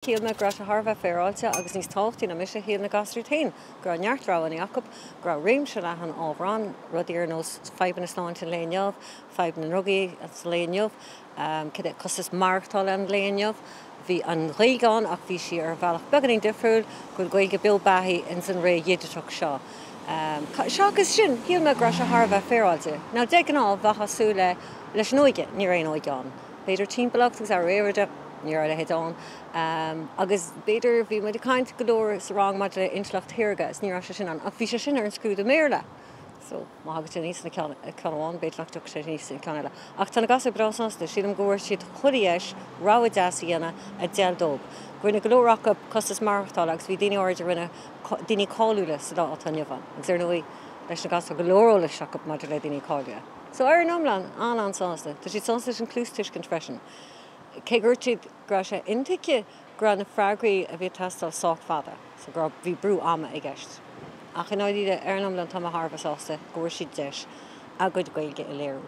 Shíl mé go raibh sé thar a bheith féaráilte agus níos tábhachtaí ná mise, shíl na gasúir iad féin go raibh neart roghanna acu, go raibh réimse leathan ábhar ann, rudaí ar nós fadhbanna sláinte an lae inniu, fadhb na ndrugaí sa lae inniu, cad é costas maireachtála an lae inniu. Bhí an Ghaeilge ann ach bhí sí ar bhealach beagáinín difriúil, go bhfuil Gaeilge beo beathaí ins an ré dhigiteach seo. Seachas sin, shíl mé go raibh sé thar a bheith féaráilte. Now de ghnáth, bheifeá ag súil le leis an óige, ní raibh aon óige ann. B'fhéidir timpeallacht agus athrú aeráide, ní raibh a leithéid ann. Agus b'fhéidir, bhí muid ag caint go leor sa rang maidir le intleacht shaorga is ní raibh sé sin ann. Ach bhí sé sin ar an scrúdú i mBéarla. So, má thagann sé aníos ina ceann amháin, b'fhéidir nach dtiocfaidh sé aníos ina ceann eile. Ach tá na gasúir breá sásta. Sílim go bhfuair siad chuile dheis rogha deas a dhéanamh a d'fheil dóibh. Go rinne go leor acu costas maireachtála agus bhí daoine áirid a rinne daoine cáiliúla sa lá atá inniu ann. Agus ar ndóigh, leis na gasúir, go leor eolais acu maidir le daoine cáiliúla. So ar an iomlán, an-an-sásta. Tá siad sásta leis an cluastuiscint freisin. Cé gur dúirt siad go raibh sé intuigthe go raibh na freagraí a bhí ag teastáil sách fada, so go raibh, bhí brú ama i gceist. Ach i ndáiríre, ar an iomlán tá mé thar a bheith sásta go bhfuair siad deis a gcuid Gaeilge a léiriú.